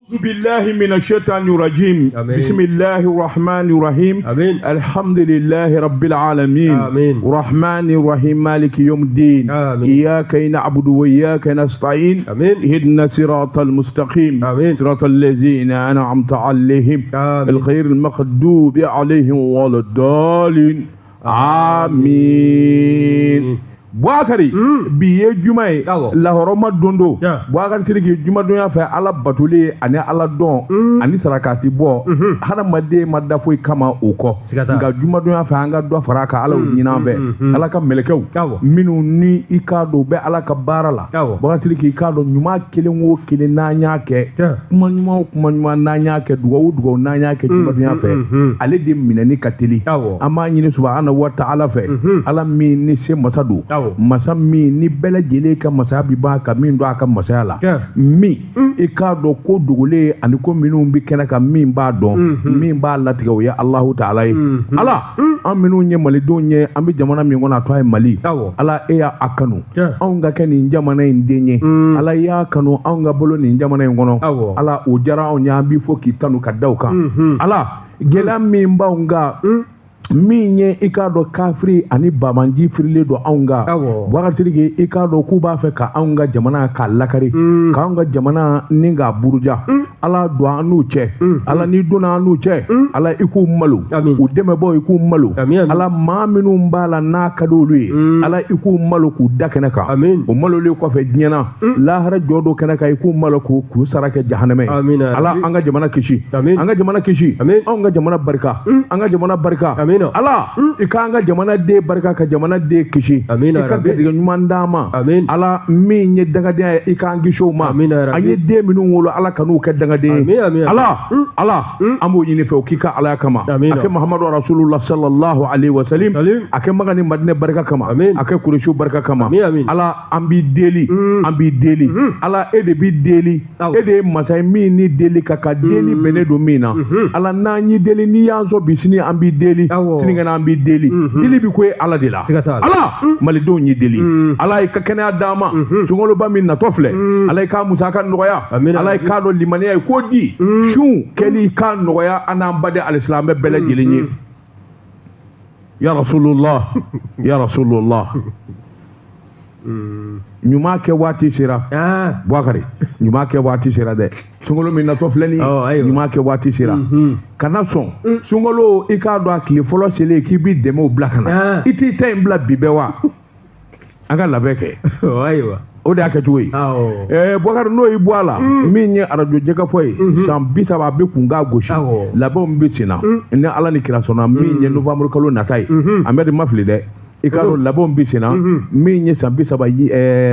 بالله من الشيطان الرجيم. آمين. بسم الله الرحمن الرحيم. آمين. الحمد لله رب العالمين. آمين. الرحمن الرحيم مالك يوم الدين. آمين. إياك نعبد وإياك نستعين. آمين. اهدنا الصراط المستقيم. آمين. صراط الذين أنعمت عليهم آمين. الغير المغضوب عليهم ولا الضالين. آمين. Buakari, bi ye juma ye, lahɔrɔma don don. Buakari Sidiki, jumadonya fɛ, Ala batoli ani Ala dɔn ani sarakati bɔ, hadamaden ma da foyi kama o kɔ. Nka jumadonya fɛ, an ka dɔ fara a kan, Ala y'o ɲini an fɛ. Ala ka mɛlɛkɛw minnu ni i k'a dɔn u bɛ Ala ka baara la, Buakari Sidiki, i k'a dɔn ɲuman kelen o kelen n'an y'a kɛ, kuma ɲuman o kuma ɲuman n'an y'a kɛ, dugawu o dugawu n'an y'a kɛ jumadonya fɛ, ale de minɛni ka teli. An b'a ɲini subahana wa ta'ala fɛ, Ala min ni se masa don, masa min ni bɛɛ lajɛlen ka masaya bi ban ka min don a ka masaya la, min i k'a dɔn ko dogolen ani ko minnu bɛ kɛnɛ kan, min b'a dɔn, min b'a latigɛ, o ye Alahu taala ye. Ala, an minnu ye malidenw ye, an bɛ jamana min kɔnɔ, a tɔgɔ ye Mali. Ala, e y'a kanu anw ka kɛ nin jamana in den ye. Ala y'a kanu anw ka bolo nin jamana in kɔnɔ. Ala, o diyara anw ye, an b'i fo k'i tanu ka da o kan. Ala, gɛlɛya min b'anw kan, min ye i k'a dɔn kafiri ani bamanji firilen don anw kan, Buakari Sidiki, i k'a dɔn k'u b'a fɛ ka anw ka jamana k'a lakari, k'anw ka jamana ni k'a buruja. Ala, don an n'u cɛ. Ala, n'i donna an n'u cɛ, Ala, i k'u malo, u dɛmɛbaaw, i k'u malo. Ala, maa minnu b'a la n'a ka di olu ye, Ala, i k'u malo k'u da kɛnɛ kan. O malolen kɔfɛ, diɲɛ na lahara jɔ don kɛnɛ kan, i k'u malo k'u sara kɛ jahanamɛ ye. Ala, an ka jamana kisi, an ka jamana kisi, anw ka jamana barika, an ka jamana barika. Ala, i k'an ka jamana den barika, ka jamana den kisi, i ka garijɛgɛ ɲuman d'an ma. Ala, min ye dangadenya ye, i k'an kisi o ma. An ye den minnu wolo, Ala kan'u kɛ dangaden ye. Ala, Ala, an b'o ɲini fɛ o k'i ka Alaya kama, a kɛ Muhamadu Rasulullah sallallahu alaihi wa sallam, a kɛ Maka ni Madinɛ barika kama, a kɛ Kuresiw barika kama. Ala, an b'i deli, an b'i deli. Ala, e de b'i deli, e de ye masa ye min ni deli ka ka deli bɛnnen don min na. Ala, n'an y'i deli, n'i y'an sɔn bi, sini an b'i deli, sinikɛnɛ an b'i deli. Deli bi ko ye Ala de la. Ala, malidenw y'i deli. Ala, i ka kɛnɛya d'an ma. Sunkaloba min natɔ filɛ, Ala, i k'a musaka nɔgɔya. Ala, i k'a dɔn limaniya ye k'o di sun kɛli k'a nɔgɔya an n'an baden alisilamɛ bɛɛ lajɛlen ye. Ya Rasulullah, ya Rasulullah. Ɲuman kɛ waati sera. Buakari, ɲuman kɛ waati sera dɛ. Sunkalo min natɔ filɛ nin ye, ɲuman kɛ waati sera. Kana sɔn sunkalo, i k'a dɔn a tile fɔlɔ selen k'i b'i dɛmɛw bila ka na, i t'i ta in bila bi bɛɛ wa. An ka labɛn kɛ. O de y'a kɛcogo ye. Buakari, n'o y'i bɔ a la, min ye arajo jɛkafɔ ye, san 30 a bɛ kun k'a gosi, labɛnw bɛ sen na ni Ala ni kira sɔnna. Min ye novembre kalo nata ye, Amɛdi ma fili dɛ, i k'a dɔn labɛnw bɛ sen na. Min ye san 30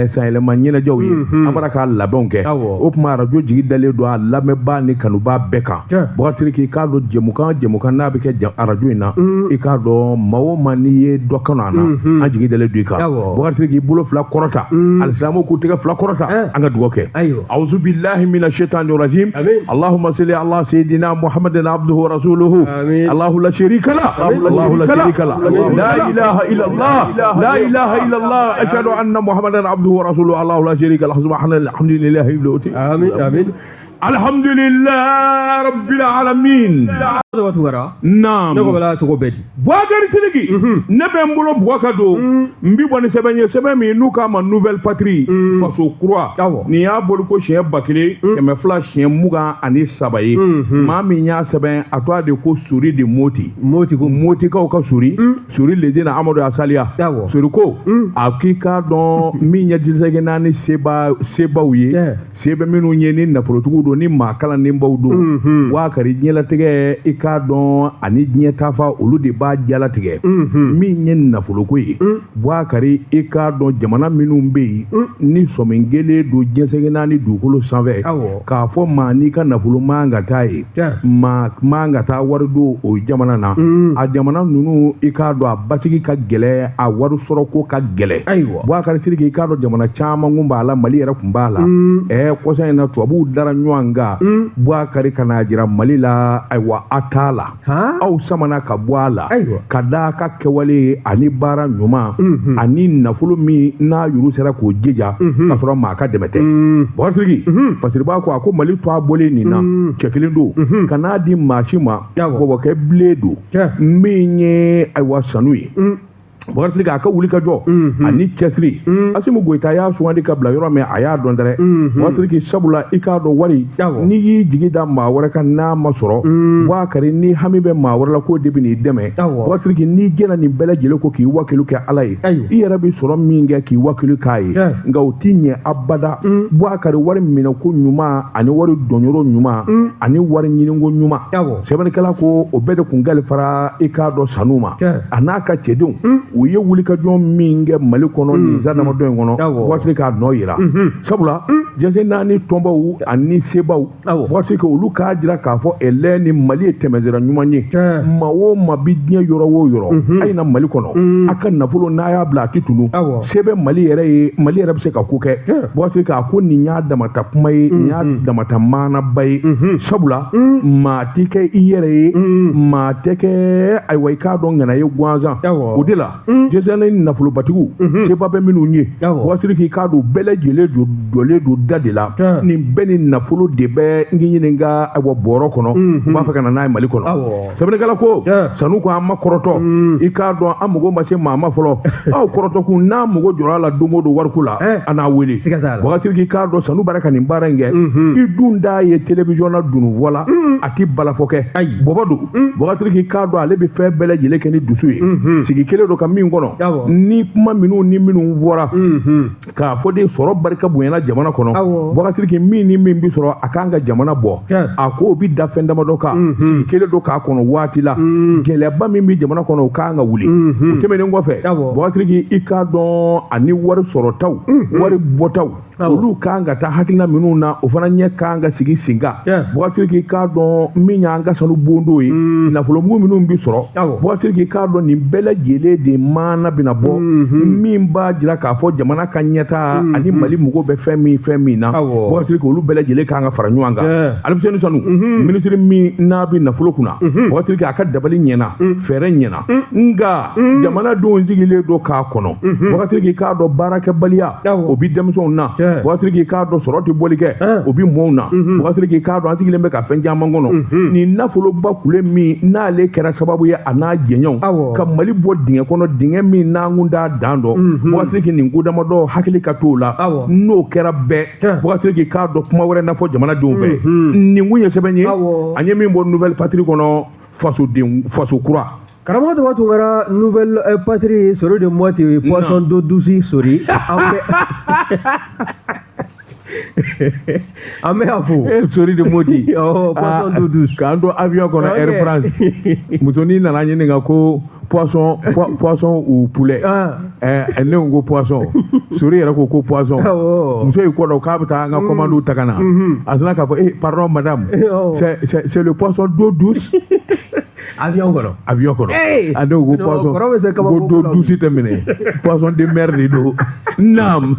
sanyɛlɛma ɲɛnajɛw ye, an bɔra k'a labɛnw kɛ. O tuma arajo jigi dalen don a lamɛnbaa ni kanubaa bɛɛ kan. Buakari Sidiki, i k'a dɔn jɛmukan n'a bɛ kɛ arajo in na, i k'a dɔn maa o maa n'i ye dɔ kanu a na, an jigi dalen don i kan. Buakari Sidiki, i bolo fila kɔrɔta, alisilamɛw k'u tɛgɛ fila kɔrɔta, an ka dugawu kɛ. Awuzu billahi mina shaitani rajim. Allahumma salli ala sayyidina Muhammadin abduhu wa rasuluhu. Allahu la sharika la, Allahu la sharika la, la ilaha illa الله، لا إله إلا الله، أشهد أن محمدا عبده ورسوله، الله لا شريك له، سبحان الحمد لله. آمين آمين. الحمد لله رب العالمين. Naam. Ne ko bala cogo bɛɛ di. Buakari Sidiki, ne bɛ n bolo buwa ka don, n bi bɔ ni sɛbɛn ye, sɛbɛn min n'u k'a ma Nouvelle Patrie, Faso Kura. Nin y'a boli ko siɲɛ 1223 ye. Maa min y'a sɛbɛn, a tɔgɔ de ko Sori de Moti. Moti ko Motikaw ka Sori. Sori Lezina Amadu Asaliya. Sori ko a k'i k'a dɔn min ye disɛgɛ naani sebaw ye, sebe minnu ye ni nafolotigiw don, ni maa kalannenbaw don. Buakari, diɲɛlatigɛ i k'a dɔn ani diɲɛ tafa, olu de b'a jalatigɛ. Min ye nafoloko ye, Buakari, i k'a dɔn jamana minnu bɛ yen ni sɔmin kelen don diɲɛsɛgɛ naani dugukolo sanfɛ, k'a fɔ maa n'i ka nafolo man ka taa yen, maa man ka taa wari don o jamana na. A jamana ninnu, i k'a dɔn a basigi ka gɛlɛn, a wari sɔrɔ ko ka gɛlɛn. Buakari Sidiki, i k'a dɔn jamana caman kun b'a la, Mali yɛrɛ kun b'a la. Kɔsa in na tubabuw dara ɲɔgɔn kan, Buakari, ka n'a jira Mali la, ayiwa a t'a la, aw samana ka bɔ a la ka da a ka kɛwale ani baara ɲuman ani nafolo min n'a yuru sera k'o jija k'a sɔrɔ maa ka dɛmɛ tɛ. Bubakari Sidiki, Fasiriba ko a ko Mali tɔgɔ bɔlen nin na, cɛ kelen don, kan'a di maa si ma, bɔbɔkɛ bilen don min ye ayiwa sanu ye. Bubakari Sidiki, a ka wuli ka jɔ ani cɛsiri, Asimu Goyita y'a sugandi ka bila yɔrɔ min, a y'a dɔn dɛrɛ. Bubakari Sidiki, sabula i k'a dɔn wari, n'i y'i jigi da maa wɛrɛ kan n'a ma sɔrɔ, Bubakari, ni hami bɛ maa wɛrɛ la k'o de bɛ n'i dɛmɛ. Bubakari Sidiki, n'i jɛna nin bɛɛ lajɛlen kɔ k'i wakilu kɛ Ala ye, i yɛrɛ bɛ sɔrɔ min kɛ k'i wakilu k'a ye, nka o ti ɲɛ abada. Bubakari, wari minɛko ɲuman ani wari dɔnyɔrɔ ɲuman ani wari ɲiniko ɲuman, sɛbɛnnikɛla ko o bɛɛ de kun kalifara i k'a dɔn sanu ma. A n'a ka cɛdenw, u ye wulikajɔ min kɛ Mali kɔnɔ nin san damadɔ in kɔnɔ, Bubakari Sidiki, k'a nɔ yira. Sabula diɲɛ naani tɔnbaw ani sebaw, Bubakari Sidiki, olu k'a jira k'a fɔ ɛlɛ ni Mali ye tɛmɛsira ɲuman ye. Maa o maa bi diɲɛ yɔrɔ o yɔrɔ, a ye na Mali kɔnɔ, a ka nafolo n'a y'a bila a tɛ tunu. Se bɛ Mali yɛrɛ ye, Mali yɛrɛ bɛ se ka ko kɛ. Bubakari Sidiki, a ko nin y'a damata kuma ye, nin y'a damata maanaba ye. Sabula maa tɛ kɛ i yɛrɛ ye, maa tɛ kɛ ayiwa i k'a dɔn ŋana ye gansan. O de la diɲɛ ni nafolobatigiw, seba bɛ minnu ye, Bubakari Sidiki, k'a dɔn bɛɛ lajɛlen jɔlen don da de la. Nin bɛɛ ni nafolo de bɛ n ɲininka ayiwa bɔrɔ kɔnɔ, u b'a fɛ ka na n'a ye Mali kɔnɔ. Sɛbɛnnikɛla ko sanu ko an ma kɔrɔtɔ, i k'a dɔn an mago ma se maa ma fɔlɔ. Aw kɔrɔtɔ kun n'a mago jɔra a la don o don wariko la, an n'a wele. Bubakari Sidiki, k'a dɔn sanu bara ka nin baara in kɛ, i dun d'a ye télévision na dununfɔ la, a ti balafɔ kɛ, bɔbɔ don. Bubakari Sidiki, k'a dɔn ale bɛ fɛn bɛɛ lajɛlen kɛ ni dusu ye, sigi kelen don ka min kɔnɔ, ni kuma minnu ni minnu fɔra k'a fɔ de sɔrɔ barika bonyana jamana kɔnɔ. Bubakari Sidiki, min ni min bɛ sɔrɔ a kan ka jamana bɔ, a ko o bɛ da fɛn damadɔ kan, sigi kelen don k'a kɔnɔ waati la, gɛlɛyaba min bɛ jamana kɔnɔ, o kan ka wuli. O tɛmɛnen kɔfɛ, Bubakari Sidiki, i k'a dɔn ani wari sɔrɔtaw, wari bɔtaw, olu kan ka taa hakilina minnu na, o fana ɲɛ kan ka sigi sen kan. Bubakari Sidiki, k'a dɔn min y'an ka sanu bondo ye, nafolomugu minnu bɛ sɔrɔ, Bubakari Sidiki, k'a dɔn nin bɛɛ lajɛlen de maana bɛna bɔ, min b'a jira k'a fɔ jamana ka ɲɛtaa ani Mali mago bɛ fɛn min na. Bubakari Sidiki, olu bɛɛ lajɛlen kan ka fara ɲɔgɔn kan. Alifuseni Sanu, minisiri min n'a bɛ nafolo kunna, Bubakari Sidiki, a ka dabali ɲɛna, fɛɛrɛ ɲɛna, nka jamanadenw sigilen don k'a kɔnɔ. Bubakari Sidiki, k'a dɔn baarakɛbaliya o bɛ denmisɛnw na. Bubakari Sidiki, k'a dɔn sɔrɔ tɛ bɔli kɛ, o bɛ mɔɔw na. Bubakari Sidiki, k'a dɔn an sigilen bɛ ka fɛn caman kɔnɔ. Nin nafoloba kule min n'ale kɛra sababu ye a n'a jɛɲɔgɔnw ka Mali bɔ dingɛ kɔnɔ, dingɛ min n'an kun t'a dan dɔn. Bubakari Sidiki, nin ko damadɔ hakili ka t'o la, n'o kɛra bɛɛ. Bubakari Sidiki, k'a dɔn kuma wɛrɛ na fɔ jamanadenw fɛ. Nin kun ye sɛbɛn ye an ye min bɔ Nouvelle Patrie kɔnɔ, fasoden faso kura. Karamɔgɔ Toba Tunkara, Nouvelle Patrie, sori de Moti, poisson d'eau douce sori. An bɛ a fo. Sori de Moti. Oh, poisson d'eau douce. K'an to avion kɔnɔ Air France, musonin nana ɲininka ko poisson, poisson ou poulet. Ne ko poisson. Sori yɛrɛ ko poisson. Muso y'i kɔ dɔn k'a bɛ taa an ka commande ta ka na. A sinna k'a fɔ, eh pardon madame, c'est le poisson d'eau douce. Avion kɔnɔ. Avion kɔnɔ. A ne ko poisson, ko d'eau douce tɛ minɛ. Poisson de mer de don. Naam.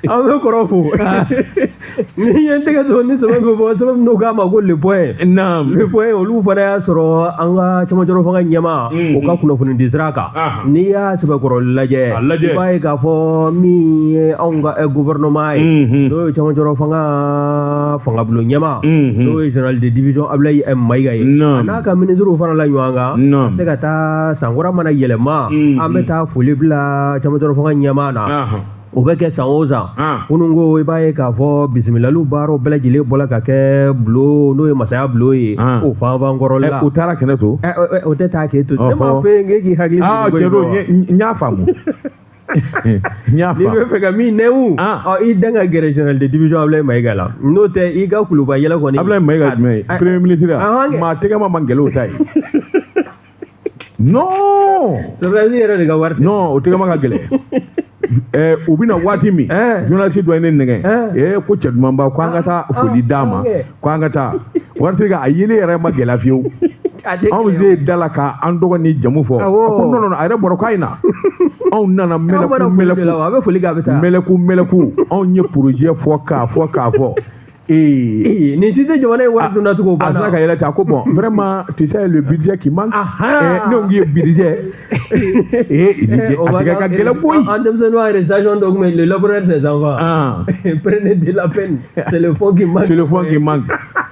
An bɛ kɔrɔ fo. Ni ye n tɛgɛ to ni sɛbɛn bɛ bɔ, sɛbɛn min n'o k'a ma ko Le Point. Naam. Le Point, olu fana y'a sɔrɔ an ka cɛmancɛrɔ fanga ɲɛmaa o ka kunnafoni di sira kan. N'i y'a sɛbɛkɔrɔ lajɛ, i b'a ye k'a fɔ min ye anw ka gouvernement ye, n'o ye cɛmancɛrɔ fanga fangabulon ɲɛmaa, n'o ye général de division Abdoulaye Maïga ye, a n'a ka ministres fana la ɲɔgɔn kan, se ka taa sankura mana yɛlɛma, an bɛ taa foli bila cɛmancɛrɔ fanga ɲɛmaa na. O bɛ kɛ san o san. Kunun ko i b'a ye k'a fɔ bisimilaliw baaraw bɛɛ lajɛlen bɔla ka kɛ bulon, n'o ye masaya bulon ye, o fanfan kɔrɔ la. U taara kɛnɛ to. O tɛ taa k'e to. Ne m'a fɔ e ye k'e k'i hakili sigi ko in kɔnɔ. Cɛ don, n y'a faamu. N y'a faamu. N'i bɛ fɛ ka min nɛmu, i dan ka gɛrɛ général de division Abdoulaye Maïga la. N'o tɛ i ka kuluba yɛlɛ kɔni. Abdoulaye Maïga jumɛn ye? Premier ministre maa tɛgɛ ma man gɛlɛn o ta ye. Non. Sɔrɔdasi yɛrɛ de ka wari tɛ. Non, o tɛgɛ ma ka gɛlɛn. U bɛna waati min, journaliste dɔ ye ne nɛgɛn, ko cɛ dumanba ko an ka taa foli d'a ma, ko an ka taa. Bubakari Sidiki, a yeli yɛrɛ ma gɛlɛya fiyewu. Anw se da la k'an dɔgɔ ni jamu fɔ. A ko non non, a yɛrɛ bɔra k'a ye na. Anw nana mɛlɛku mɛlɛku. A bɛ foli kɛ a bɛ taa. Mɛlɛku mɛlɛku, anw ye projet fɔ k'a fɔ k'a fɔ. Nin si tɛ jamana in wari dunna cogo banna. A sera ka yɛlɛ ten, a ko bon vraiment tu sais le budget qui manque. Ne ko k'i ye budget. A tigɛ ka gɛlɛn koyi. An denmisɛnninw yɛrɛ station dɔ tun bɛ yen, le laboureur ses enfants. Prenez de la peine, c'est le fond qui manque. C'est le fond qui manque.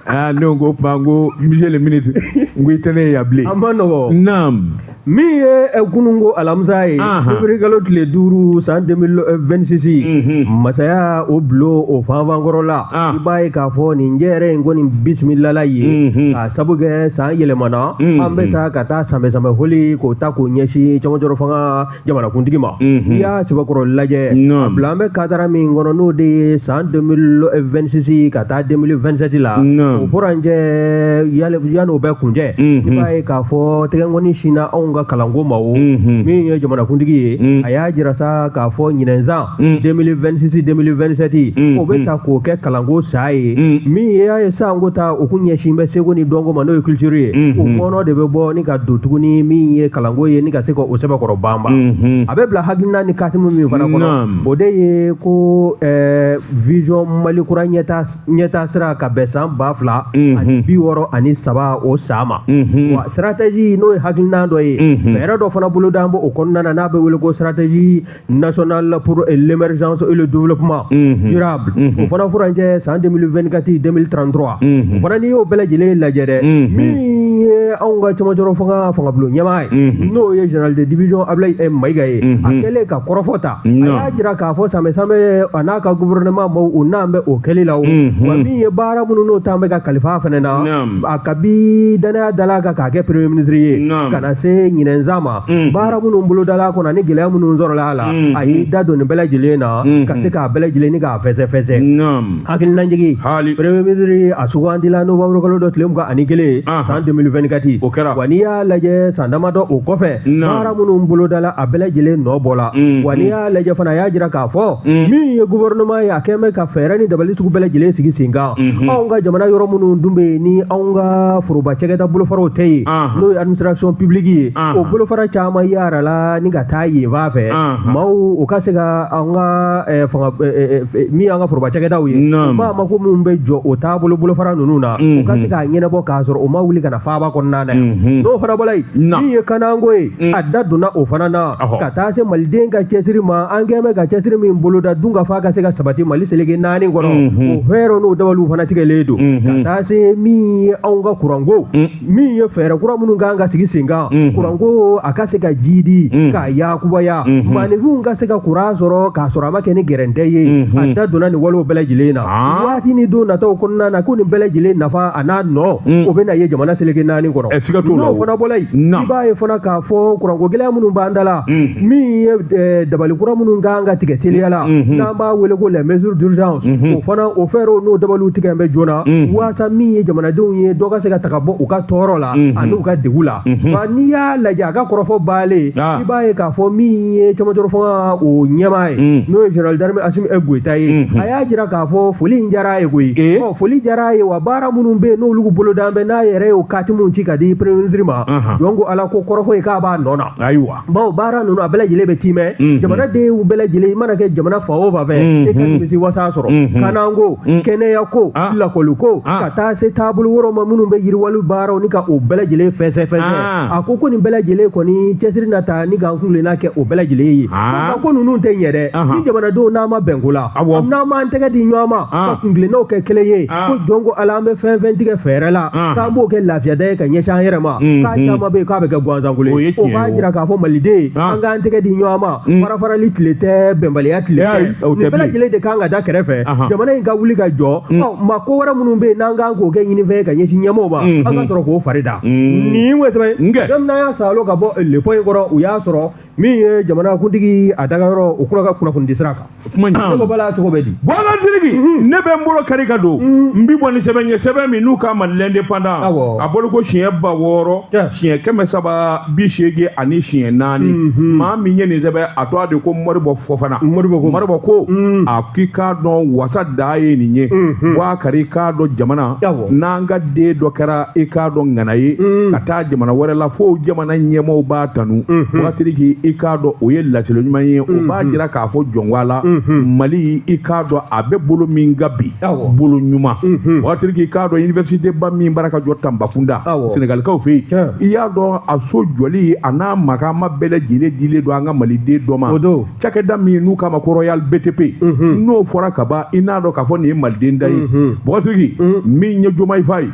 Ne ko tuma n ko monsieur le ministre, n ko i tɛ ne ye yan bilen. A ma nɔgɔn. Naam. Min ye kununko alamisa ye, février kalo tile 5 san 2026, masaya o bulon o fanfankɔrɔ la, i b'a ye k'a fɔ nin jɛrɛ in ko nin bisimilala ye, k'a sabu kɛ san yɛlɛmana, an bɛ taa ka taa sanbɛ holi k'o ta k'o ɲɛsin cɛmancɛrɔ fanga jamanakuntigi ma. N'i y'a sɛbɛkɔrɔ lajɛ, a bila an bɛ kadara min kɔnɔ n'o de ye san 2026 ka taa 2027 la, o furancɛ yan'o bɛɛ kuncɛ, i b'a ye k'a fɔ tɛgɛnkɔni sinna anw ka kalanko ma o min ye jamanakuntigi ye, a y'a jira sa k'a fɔ ɲinɛnsan 2026 2027 o bɛ ta k'o kɛ kalanko sa ye. Min y'a ye sanko ta o kun ɲɛsin bɛ seko ni dɔnko ma n'o ye culture ye, o kɔnɔ de bɛ bɔ ni ka don tuguni min ye kalanko ye ni ka se ka o sɛbɛkɔrɔ banba. A bɛ bila hakilina ni katimu min fana kɔnɔ, o de ye ko vision Mali kura ɲɛta sira ka bɛn san 2063 o san ma. Wa stratégie n'o ye hakilina dɔ ye, fɛɛrɛ dɔ fana boloda b'o kɔnɔna na n'a bɛ wele ko stratégie nationale pour l'émergence et le développement durable, o fana furancɛ san 2024 2033. O fana n'i y'o bɛɛ lajɛlen lajɛ dɛ, min ye anw ka cɛmancɛrɔ fanga fangabulon ɲɛmaa ye, n'o ye général de division Abdoulaye Maïga ye, a kɛlen ka kɔrɔfɔ ta, a y'a jira k'a fɔ sanbɛ sanbɛ a n'a ka gouvernement maaw u n'an bɛ o kɛli la o. Wa min ye baara minnu n'o t'an bɛ ka kalifa fana na, a kabi danaya dala kan k'a kɛ premier ministre ye ka na se ɲinɛnsan ma, baara minnu bolodala kɔnɔ ani gɛlɛya minnu sɔrɔla a la, a y'i da don nin bɛɛ lajɛlen na ka se k'a bɛɛ lajɛlen ni k'a fɛsɛfɛsɛ. Hakilinajigin, premier ministre a sugandila novembre kalo dɔ tile 21 san 2024. O kɛra. Wa n'i y'a lajɛ san damadɔ o kɔfɛ, baara minnu bolodala a bɛɛ lajɛlen nɔ bɔla. Wa n'i y'a lajɛ fana, a y'a jira k'a fɔ min ye gouvernement ye, a kɛn bɛ ka fɛɛrɛ ni dabali sugu bɛɛ lajɛlen sigi sen kan. Anw ka jamana yɔrɔ minnu dun bɛ yen ni anw ka foroba cakɛda bolofaraw tɛ yen, n'o ye administration publique ye, o bolofara caman yaara la ni ka taa yen fan fɛ, maaw u ka se ka an ka fanga min y'an ka foroba cakɛdaw ye, maa mako minnu bɛ jɔ o taabolo bolofara ninnu na, u ka se k'a ɲɛnabɔ k'a sɔrɔ o ma wuli ka na faaba kɔnɔna na yan. N'o fana bɔra yen, min ye kananko ye, a da donna o fana na ka taa se maliden ka cɛsiri ma, an kɛn bɛ ka cɛsiri min boloda dun ka fa ka se ka sabati Mali seleke 4 kɔnɔ, o fɛɛrɛ n'o dabaliw fana tigɛlen don, ka taa se min ye anw ka kuranko, min ye fɛɛrɛ kura minnu kan ka sigi sen kan, kuranko a ka se ka jiidi k'a yakubaya, maaninfinw ka se ka kuran sɔrɔ k'a sɔrɔ a ma kɛ ni gɛrɛntɛ ye. A da donna nin walew bɛɛ lajɛlen na waati ni don nataw kɔnɔna na, ko nin bɛɛ lajɛlen nafa a n'a nɔ o bɛ na ye jamana seleke 4 kɔnɔ. N'o fana bɔra yen, i b'a ye fana k'a fɔ kuranko gɛlɛya minnu b'an da la, min ye dabali kura minnu kan ka tigɛ teliya la, n'an b'a wele ko les mesures d'urgence, o fana o fɛɛrɛw n'o dabaliw tigɛ bɛ joona, waasa min ye jamanadenw ye dɔ ka se ka taga bɔ u ka tɔɔrɔ la ani u ka degun la. Wa n'i y'a lajɛ a ka kɔrɔfɔ baalen, i b'a ye k'a fɔ min ye cɛmancɛrɔ fanga o ɲɛmaa ye, n'o ye général d'armée Assimi Goïta ye, a y'a jira k'a fɔ foli in diyara a ye koyi. Foli diyara a ye, wa baara minnu bɛ yen n'olu boloda bɛ n'a yɛrɛ y'o katimu ci ka di premier ministre ma, jɔn ko Ala ko kɔrɔfɔ ye k'a b'a nɔ na. Ayiwa, bawo baara ninnu a bɛɛ lajɛlen bɛ tiimɛ, jamanadenw bɛɛ lajɛlen, i mana kɛ jamana fan o fan fɛ, e ka nimisi wasa sɔrɔ kananko, kɛnɛyako, lakɔliko, ka taa se taabolo wɛrɛw ma minnu bɛ yiriwali baaraw ni ka o bɛɛ lajɛlen fɛsɛfɛsɛ. A ko ko nin bɛɛ lajɛlen kɔni cɛsiri na ta ni k'an kunkilenna kɛ o bɛɛ lajɛlen ye. Nka ko ninnu tɛ ɲɛ dɛ, ni jamanadenw n'an ma bɛn ko la, n'an m'an tɛgɛ di ɲɔgɔn ma ka kunkilennaw kɛ kelen ye, ko jɔn ko Ala an bɛ fɛn fɛn tigɛ fɛɛrɛ la k'an b'o kɛ lafiyada ye ka ɲɛsin an yɛrɛ ma, k'a caman bɛ yen k'a bɛ kɛ gansanko ye. O b'a jira k'a fɔ maliden an k'an tɛgɛ di ɲɔgɔn ma, farafarali tile tɛ, bɛnbaliya tile tɛ, nin bɛɛ lajɛlen de kan ka da kɛrɛfɛ, jamana in ka wuli ka jɔ. Maa ko wɛrɛ minnu bɛ yen n'an kan k'o kɛ ɲinifɛn ye ka ɲɛsin ɲɛmɔgɔw ma, an ka sɔrɔ k'o fari da. Nin ye sɛbɛn don min n'a y'a salo ka bɔ le point kɔrɔ, u y'a sɔrɔ min ye jamana kuntigi a dagayɔrɔ o kura ka kunnafoni sira kan. Kuma ne ko bala cogo bɛ di? Boubacar Sidiki, ne bɛ n bolo kari ka don, n bi bɔ ni sɛbɛn ye, sɛbɛn min n'u k'a ma l'indépendant, a bɔli ko siɲɛ 6000, siɲɛ 384 maa min ye nin sɛbɛn a tɔgɔ de ko Moribo Fofana. Moribo ko a k'i k'a dɔn wasa da ye nin ye, Boubacar k'a dɔn jamana n'an ka den dɔ kɛra i k'a dɔn ŋana ye ka taa jamana wɛrɛ la fo jamana ɲɛmaaw b'a tanu. Bubakari Sidiki, i k'a dɔn o ye laseli ɲuman ye, o b'a jira k'a fɔ jɔnwa la Mali, i k'a dɔn a bɛ bolo min ka bi, bolo ɲuman. Bubakari Sidiki, i k'a dɔn université ba min bara ka jɔ Tanbakunda Senegalikaw fɛ yen, i y'a dɔn a so jɔli a n'a makama bɛɛ lajɛlen dilen don an ka maliden dɔ ma. Cakɛda min n'u k'a ma ko Royal BTP, n'o fɔra ka ban, i n'a dɔn k'a fɔ nin ye maliden da ye. Bubakari Sidiki, min ye Diomaye Faye,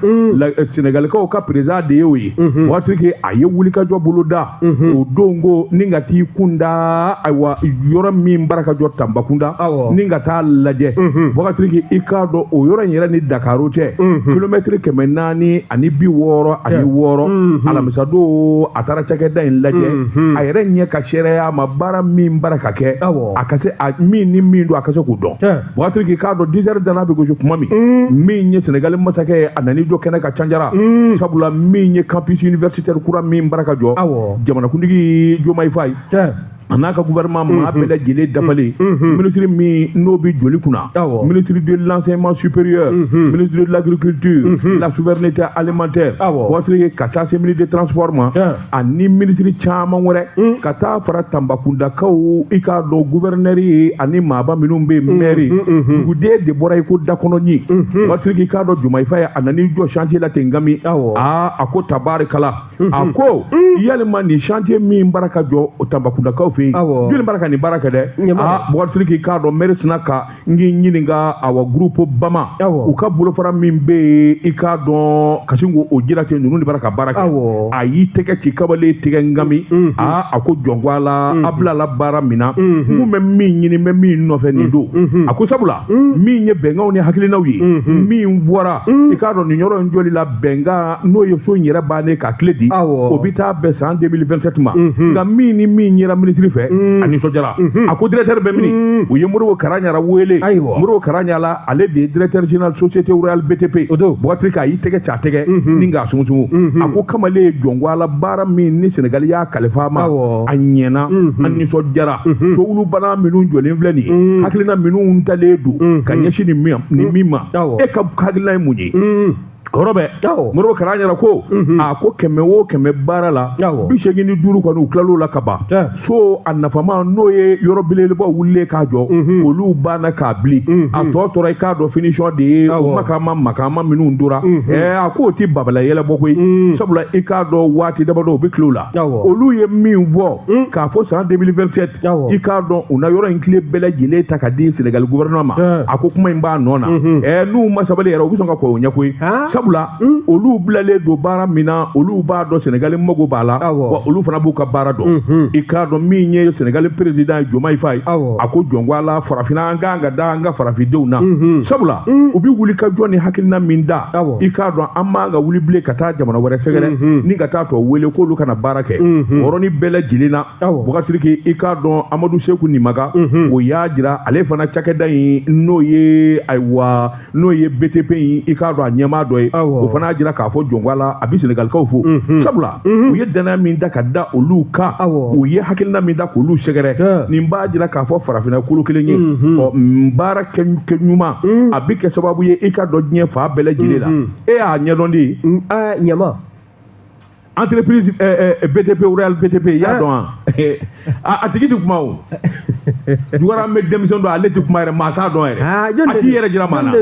Senegalikaw ka président de ye o ye. Bubakari Sidiki, a ye wulikajɔ bolo da o don ko ni ka t'i kun da, ayiwa, yɔrɔ min bara ka jɔ Tanbakunda, ni ka taa lajɛ. Bubakari Sidiki, i k'a dɔn o yɔrɔ in yɛrɛ ni Dakaro cɛ, kilomɛtiri 466. Alamisa don a taara cakɛda in lajɛ, a yɛrɛ ɲɛ ka seereya ma baara min bara ka kɛ, a ka se a min ni min don, a ka se k'o dɔn. Bubakari Sidiki, k'a dɔn 10 heures dana bɛ gosi tuma min, min ye Senegali masakɛ ye, a nan'i jɔ kɛnɛ ka Canjara, sabula min ye campus universitaire kura min bara ka jɔ, jamanakuntigi Diomaye Faye a n'a ka gouvernement maa bɛɛ lajɛlen dafalen, ministre min n'o bɛ joli kunna, ministre de l'enseignement supérieur, ministre de l'agriculture, la souveraineté alimentaire, Bubakari, ka taa se ministre de transport ma, ani ministre caman wɛrɛ, ka taa fara Tanbakundakaw, i k'a dɔn gouverneur ye ani maaba minnu bɛ yen, maire, duguden de bɔra i ko dakɔnɔɲi. Bubakari, i k'a dɔn Diomaye Faye a nan'i jɔ chantier la ten gami, aa, a ko tabarikala, a ko yalima nin chantier min bara ka jɔ Tanbakundakaw fɛ yen, jɔnni bara ka nin baara kɛ dɛ? Aa, Bubakari Sidiki, k'a dɔn maire sina ka n k'i ɲininka, awa, groupe Bama, u ka bolofara min bɛ yen, i k'a dɔn ka sin k'o jira ten, ninnu de bara ka baara kɛ. A y'i tɛgɛ ci kabalen tigɛ ngami, aa, a ko jɔn ko a la, a bilala baara min na, n kun bɛ min ɲini, n bɛ min nɔfɛ nin don. A ko sabula min ye bɛnkanw ni hakilinaw ye min fɔra, i k'a dɔn nin yɔrɔ in jɔli la, bɛnkan n'o ye so in yɛrɛ bannen ka tile di, o bɛ taa bɛn san 2027 ma. Nka min ni min yera minisiri fɛ, a nisɔndiyara. A ko directeur bɛ min, u ye Modibo Karaɲara wele. Modibo Karaɲara, ale de ye directeur général société Royal BTP. Bubakari, k'a y'i tɛgɛ ci a tɛgɛ ni k'a sumusumu, a ko kamalen ye jɔn ko ala, baara min ni Senegali y'a kalifa ma, a ɲɛna, a nisɔndiyara. Sowulubana minnu jɔlen filɛ nin ye, hakilina minnu talen don ka ɲɛsin nin min ma, e ka hakilina ye mun ye? Yɔrɔ bɛɛ Modibo Karaɲara ko a ko 100 o 100 baara la, 85 kɔni u tilal'o la ka ban. So a nafama n'o ye yɔrɔ belebelebaw wulilen k'a jɔ, olu banna k'a bili, a tɔ tora i k'a dɔn finition de ye, o makama minnu tora. A k'o ti babala yɛlɛ bɔ koyi, sabula i k'a dɔn waati damadɔ u bɛ tile o la. Olu ye min fɔ k'a fɔ san 2027, i k'a dɔn u na yɔrɔ in tile bɛɛ lajɛlen ta ka di Senegali gouvernement ma. A ko kuma in b'a nɔ na, n'u ma sabali yɛrɛ, u bɛ sɔn ka kɔn o ɲɛ koyi, sabula olu bilalen don baara min na, olu b'a dɔn Senegali mago b'a la, wa olu fana b'u ka baara dɔn. I k'a dɔn min ye Senegali président ye Diomaye Faye, a ko jɔn ko ala, farafinna an kan ka da an ka farafindenw na, sabula u bɛ wuli ka jɔ ni hakilina min da, i k'a dɔn an man ka wuli bilen ka taa jamana wɛrɛ sɛgɛrɛ ni ka taa tɔ wele k'olu kana baara kɛ. O yɔrɔnin bɛɛ lajɛlen na, Bubakari Sidiki, i k'a dɔn Amadu Seku Nimaga, o y'a jira ale fana cakɛda in n'o ye, ayiwa, n'o ye BTP in, i k'a dɔn a ɲɛmaa dɔ ye, o fana y'a jira k'a fɔ jɔnko la, a bɛ Senegalikaw fo, sabula u ye danaya min da ka da olu kan, u ye hakilina min da k'olu sɛgɛrɛ, nin b'a jira k'a fɔ farafinna kolo kelen ye. Ɔ, baara kɛ ɲuman a bɛ kɛ sababu ye i ka dɔn diɲɛ fan bɛɛ lajɛlen la. E y'a ɲɛdɔn de? Ɲama. Entreprise BTP, Royal BTP, i y'a dɔn wa? A tigi ti kuma o jugara, an bɛ denmisɛn dɔ, ale ti kuma yɛrɛ, maa t'a dɔn yɛrɛ, a t'i yɛrɛ jira maa na.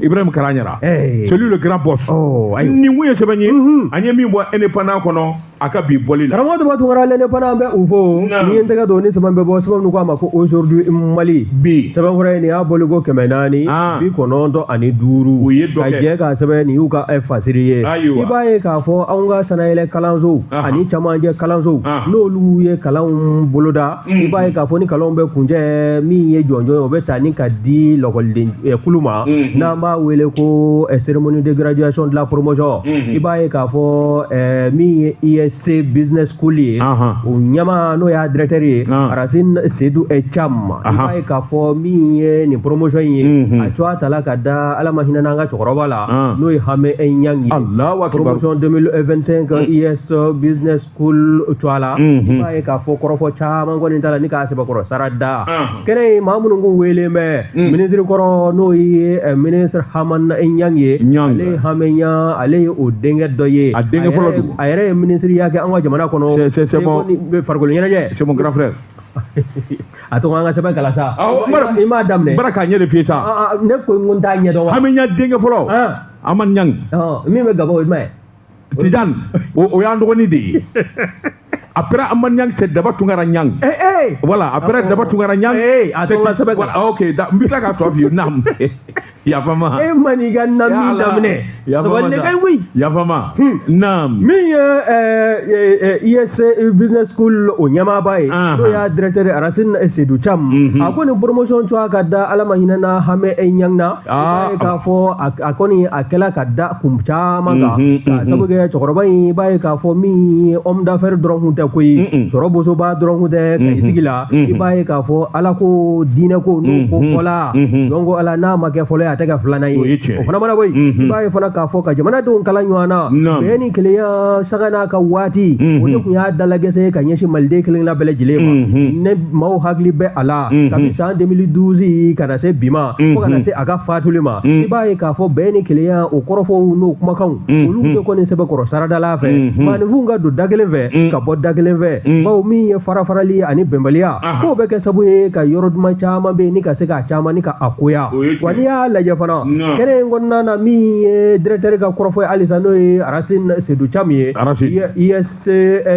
Ibrahim Karaɲara, c'est lui le grand boss. Nin kun ye sɛbɛn ye an ye min bɔ Indépendant kɔnɔ a ka bi bɔli la. Karamɔgɔ Toba Tunkara, l'Indépendant bɛ u fo. N'i ye n tɛgɛ don ni sɛbɛn bɛ bɔ, sɛbɛn min ko a ma ko Aujourd'hui Mali bi, sɛbɛn fura ye nin y'a bɔli ko 495. U ye dɔ kɛ ka jɛ k'a sɛbɛn, nin y'u ka fasiri ye. I b'a ye k'a fɔ anw ka sanayɛlɛ kalansow ani camancɛ kalansow, n'olu ye kalanw boloda, i b'a ye k'a fɔ ni kalanw bɛ kuncɛ, min ye jɔnjɔn ye, o bɛ ta ni ka di lakɔliden kulu ma, n'an b'a wele ko cérémonie de graduation de la promotion. I b'a ye k'a fɔ min ye IS ISC Business School ye, o ɲɛmaa n'o y'a directeur ye, Racine Seydou Thiam, i b'a ye k'a fɔ min ye nin promotion in ye, a tɔgɔ tala ka da Ala ma hinɛ n'an ka cɛkɔrɔba la, n'o ye Hame Niang ye. Allahu akbar. Promotion 2025 IS Business School tɔgɔ la, i b'a ye k'a fɔ kɔrɔfɔ caman kɔni t'a la ni k'a sɛbɛkɔrɔ sara da. Kɛnɛ in, maa minnu kun wele bɛ, ministre kɔrɔ n'o ye ministre Hamane Niang ye, ale ye Hame Niang, ale ye o denkɛ dɔ ye. A denkɛ fɔlɔ don. A yɛrɛ ye ministre ya kɛ an ka jamana kɔnɔ. C'est mon farikolo ɲɛnajɛ. C'est mon grand frère. A to an ka sɛbɛn kalan sa. I m'a daminɛ. N bara k'a ɲɛ de f'i ye sa. Ne ko n ko n t'a ɲɛdɔn wa. Hame Niang denkɛ fɔlɔ. Hamane Niang. Min bɛ Gabon, o ye jumɛn ye? Tidiane, o y'an dɔgɔnin de ye. Après Hamane Niang, c'est Daba Tunkara Niang. Eh, eh. Voilà, après Daba Tunkara Niang. Eh, a to n ka sɛbɛn kalan. Ok, n bɛ tila k'a tɔ f'i ye. Naam. Yafama. E ma n'i ka nami daminɛ. Yafama. Sabali ka koyi. Yafama. Naam. Min ye ISC Business School o ɲɛmaaba ye, n'o y'a directeur Racine Seydou Thiam, a ko nin promotion tɔgɔ ka da Ala ma hinɛ na Hame Niang na. I b'a ye k'a fɔ a kɔni a kɛla ka da kun caman kan. Ka sabu kɛ cɛkɔrɔba in, i b'a ye k'a fɔ min ye homme d'affaires dɔrɔn kun tɛ koyi, sɔrɔ bosoba dɔrɔn kun tɛ ka i sigi la. I b'a ye k'a fɔ Ala ko diinɛ ko n'o ko fɔla, donc Ala n'a ma kɛ fɔlɔ ye, a tɛ kɛ filanan ye. O fana mana bɔ yen, i b'a ye fana k'a fɔ ka jamanadenw kala ɲɔgɔn na, bɛn ni kelenya sanga n'a ka waati, o de tun y'a dalagɛsɛ ka ɲɛsin maliden kelen kelenna bɛɛ lajɛlen ma. Ne maaw hakili bɛ a la kabi san 2012 ka na se bi ma, fo ka na se a ka fatuli ma, i b'a ye k'a fɔ bɛn ni kelenya o kɔrɔfɔw n'o kumakanw, olu de kɔni sɛbɛkɔrɔ saradala fɛ, maaninfinw ka don da kelen fɛ ka bɔ da kelen fɛ, bawo min ye farafarali ani bɛnbaliya, k'o bɛ kɛ sababu ye ka yɔrɔ duman caman bɛ yen ni ka se k'a caman ni ka a koya. Wa n'i y'a lajɛ fana, kɛnɛ in kɔnɔna na, min ye directeur ka kɔrɔfɔ ye halisa, n'o ye Racine Seydou Thiam ye, ISC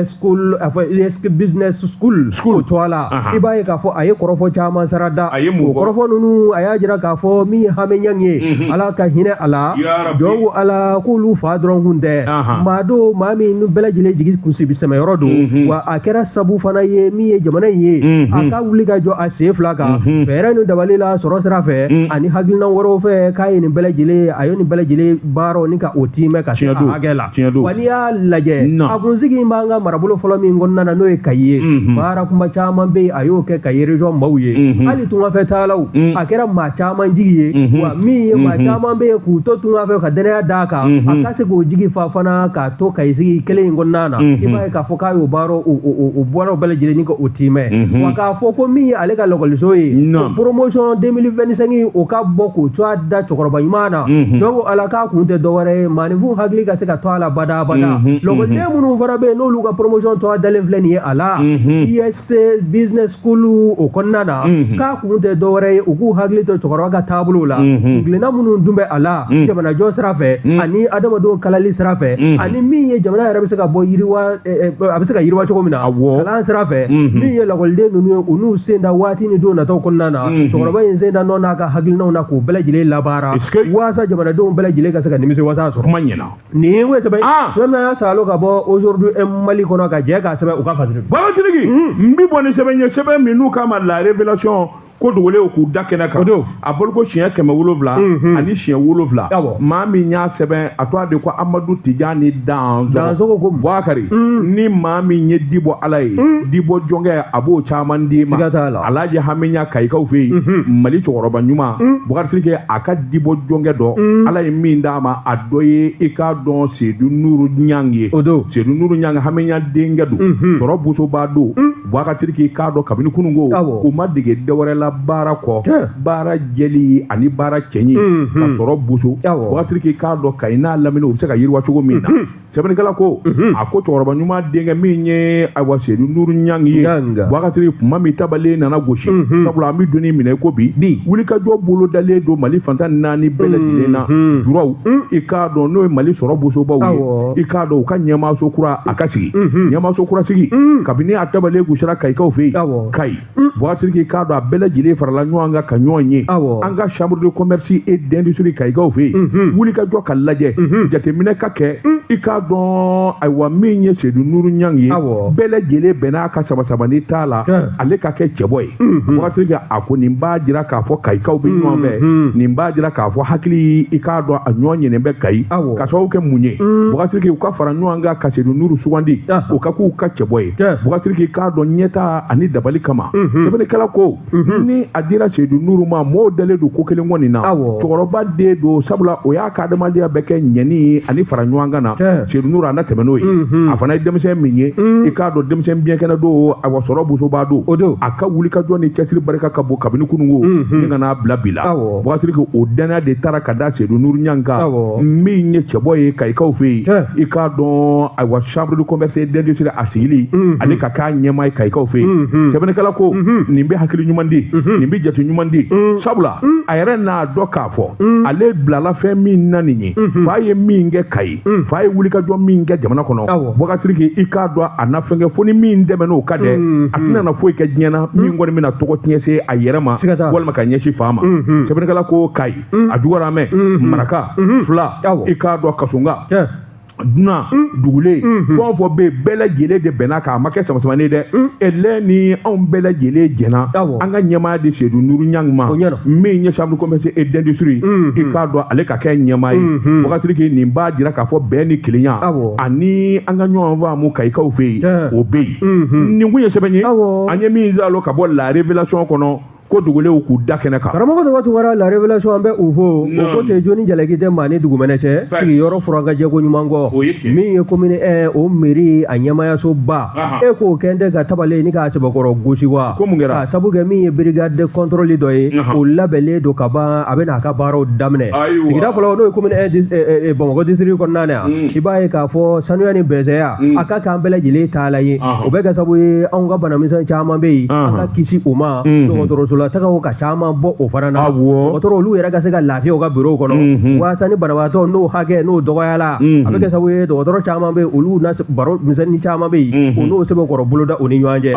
School, a fɔ ISC Business School o tɔgɔ la, i b'a ye k'a fɔ a ye kɔrɔfɔ caman sara da. O kɔrɔfɔ ninnu, a y'a jira k'a fɔ min ye Hame Niang ye, Ala ka hinɛ a la, jɔn ko Ala k'olu fa dɔrɔn kun tɛ, maa don maa min bɛɛ lajɛlen jigi kunsibi sɛmɛyɔrɔ don, wa a kɛra sabu fana ye min ye jamana in ye a ka wuli ka jɔ a sen fila kan, fɛɛrɛ ni dabali la, sɔrɔ sira fɛ ani hakilina wɛrɛw fɛ, k'a ye nin bɛɛ lajɛlen, a ye nin bɛɛ lajɛlen baaraw ni ka o tiimɛ ka se a hakɛ la. Wa n'i y'a lajɛ, a kunsigi in b'an ka marabolo fɔlɔ min kɔnɔna na, n'o ye Kayi ye, baara kunba caman bɛ yen a y'o kɛ Kayi région maaw ye, hali tungafɛ taalaw a kɛra maa caman jigi ye, wa min ye maa caman bɛ yen k'u to tungafɛ ka danaya d'a kan, a ka se k'o jigi fa fana k'a to Kayi sigi kelen in kɔnɔna na, i b'a ye k'a fɔ k'a y'o baaraw o baaraw bɛɛ lajɛlen ni ka o tiimɛ. Wa k'a fɔ ko min ye ale ka lakɔliso ye, promotion 2025 o ka bɔ k'o cogoya da cɛkɔrɔba ɲuman na, donc Ala k'a kun tɛ dɔwɛrɛ ye, maaninfinw hakili ka se ka to a la badabada. Lakɔliden minnu fana bɛ yen n'olu ka promotion tɔgɔ dalen filɛ nin ye a la ISC Business School o kɔnɔna na, k'a kun tɛ dɔwɛrɛ ye u k'u hakili to cɛkɔrɔba ka taabolo la, kuntilenna minnu dun bɛ a la jamanajɔ sira fɛ ani adamadenw kalali sira fɛ, ani min ye jamana yɛrɛ bɛ se ka bɔ yiriwa, a bɛ se ka yiriwa cogo min na kalan sira fɛ, min ye lakɔliden ninnu ye u n'u sen da waati ni don nataw kɔnɔna na, cɛkɔrɔba in sen da nɔ n'a ka hakilinaw na k'o bɛɛ lajɛlen labaara waasa jamanadenw bɛɛ lajɛlen ka se ka nimisi wasa sɔrɔ. Kuma ɲɛna. Nin ye sɛbɛn sɛbɛn min y'a salo ka bɔ aujourd'hui Mali kɔnɔ ka jɛ k'a sɛbɛn u ka fasiri. Baba Sidiki, n bi bɔ ni sɛbɛn ye, sɛbɛn min n'u k'a ma la révélation, ko dogolen k'u da kɛnɛ kan, a bolo ko siɲɛ 700 ani siɲɛ 7. Maa min y'a sɛbɛn, a tɔgɔ de ko Amadu Tijani Dansogo ko Bubakari. Ni maa min ye di bɔ Ala ye, di bɔ jɔnkɛ, a b'o caman d'i ma. Alhaji Hame Niang Kayikaw fɛ yen, Mali cɛkɔrɔba ɲuman Bubakari Sidiki, a ka di bɔ jɔnkɛ dɔ, Ala ye min d'a ma, a dɔ ye i k'a dɔn Seydou Nuru Niang ye. Seydou Nuru Niang Hame Niang denkɛ don, sɔrɔ bosoba don. Bubakari Sidiki, k'a dɔn kabini kununko u ma dege dɔwɛrɛ la baara kɔ, baara jɛli ani baara cɛɲi ka sɔrɔ boso. Bubakari Sidiki, k'a dɔn Kayi n'a lamini u bɛ se ka yiriwa cogo min na. Sɛbɛnnikɛla ko a ko cɛkɔrɔba ɲuman denkɛ min ye ayiwa Seydou Nuru Niang ye, Bubakari Sidiki, kuma min tabalen nana gosi, sabula an bɛ donni minɛ ko bi wulikajɔ bolo dalen don Mali fantan naani bɛɛ lajɛlen na, juraw i k'a dɔn n'o ye Mali sɔrɔ bosobaw ye, i k'a dɔn u ka ɲɛmaaso kura a ka sigi, ɲɛmaaso kura sigi kabini a tabalen gosira Kayikaw fɛ yen Kayi. Bubakari Sidiki, k'a dɔn a bɛɛ lajɛlen farala ɲɔgɔn kan ka ɲɔgɔn ye, an ka chambre de commerce et d'industrie Kayikaw fɛ yen, wulikajɔ ka lajɛ, jateminɛ ka kɛ I k'a dɔn ayiwa min ye Seydou Nourou Niang ye, bɛɛ lajɛlen bɛn'a ka sabasabani t'a la, ale ka kɛ cɛbɔ ye. Boubacar Sidiki a ko nin b'a jira k'a fɔ Kayikaw bɛ ɲɔgɔn fɛ, nin b'a jira k'a fɔ hakili i k'a dɔn a ɲɔgɔn ɲinin bɛ Kayi, ka sababu kɛ mun ye? Boubacar Sidiki u ka fara ɲɔgɔn kan ka Seydou Nourou sugandi, o ka k'u ka cɛbɔ ye. Boubacar Sidiki k'a dɔn ɲɛta ani dabali kama, sɛbɛnnikɛla ko ni a dira Seydou Nourou ma, mɔgɔw dalen don ko kelen kɔni na, cɛkɔrɔba den don, sabula o y'a ka adamadenya bɛɛ kɛ ɲɛni ani fara ɲɔgɔn kan na. Seydou Nourou a na tɛmɛ n'o ye, a fana ye denmisɛn min ye, i k'a dɔn denmisɛn biɲɛkɛnɛ don, awa sɔrɔ bosoba don, a ka wulikajɔ ni cɛsiri barika ka bon kabini kununko ni ka n'a bila bi la. Boubacar Sidiki o danaya de taara ka da Seydou Nourou Niang kan, min ye cɛbɔ ye Kayikaw fɛ yen. I k'a dɔn ayiwa chambre de commerce et d'industrie a sigili, ale ka k'a ɲɛmaa ye Kayikaw fɛ yen. Sɛbɛnnikɛla ko nin bɛ hakili ɲuman di, nin bɛ jate ɲuman di, sabula a yɛrɛ n'a dɔn k'a fɔ ale bilala fɛn min na nin ye, fa ye min kɛ Kayi, fa ye wulikajɔ min kɛ jamana kɔnɔ. Boubacar Sidiki i k'a dɔn a na fɛn kɛ fo ni min dɛmɛ n'o ka dɛ, a tɛna na foyi kɛ diɲɛ na min kɔni bɛna tɔgɔ tiɲɛ se a yɛrɛ ma walima ka ɲɛsin fa ma. Sɛbɛnnikɛla ko Kayi a juguyara mɛ Maraka fila, i k'a dɔn Kasonga dunan dugulen fɛn o fɛn bɛ yen, bɛɛ lajɛlen de bɛnna k'a ma kɛ samasamani dɛ. Ɛlɛ ni anw bɛɛ lajɛlen jɛnna an ka ɲɛmaaya de Seydou Nourou Niang ma, min ye chambre de commerce et d'industrie, i k'a dɔn ale ka kɛ ɲɛmaa ye. Boubacar Sidiki nin b'a jira k'a fɔ bɛn ni kelenya ani an ka ɲɔgɔn faamu Kayikaw fɛ yen, o bɛ yen. Nin kun ye sɛbɛn ye an ye min zalo ka bɔ La Révélation kɔnɔ, ko dugulenw k'u da kɛnɛ kan. Karamɔgɔ Daba Tunkara, La Révélation an bɛ u fo. O ko tɛ joni jalaki tɛ maa ni dugumɛnɛ cɛ, sigiyɔrɔ furakajɛ ko ɲuman kɔ min ye commune 1 o mairie a ɲɛmaayasoba, e k'o kɛ tɛ ka tabalen ni k'a sɛbɛkɔrɔ gosi wa? K'a sabu kɛ min ye brigade de contrôle dɔ ye, o labɛnlen don ka ban, a bɛ n'a ka baaraw daminɛ. Sigida fɔlɔ n'o ye commune 1 Bamakɔ district kɔnɔna na yan, i b'a ye k'a fɔ sanuya ni bɛnsɛya a ka k'an bɛɛ lajɛlen ta la ye. O bɛ kɛ sababu ye anw ka banamisɛn caman bɛ yen, an ka kisi o ma, dɔgɔtɔrɔso la tagaw ka caman bɔ o fana na, dɔgɔtɔrɔ olu yɛrɛ ka se ka lafiya u ka bureau kɔnɔ, walasa ni banabaatɔ n'o hakɛ n'o dɔgɔyala, a bɛ kɛ sababu ye dɔgɔtɔrɔ caman bɛ olu na baro misɛnnin caman bɛ yen, o n'o sɛbɛnkɔrɔ boloda u ni ɲɔgɔn cɛ.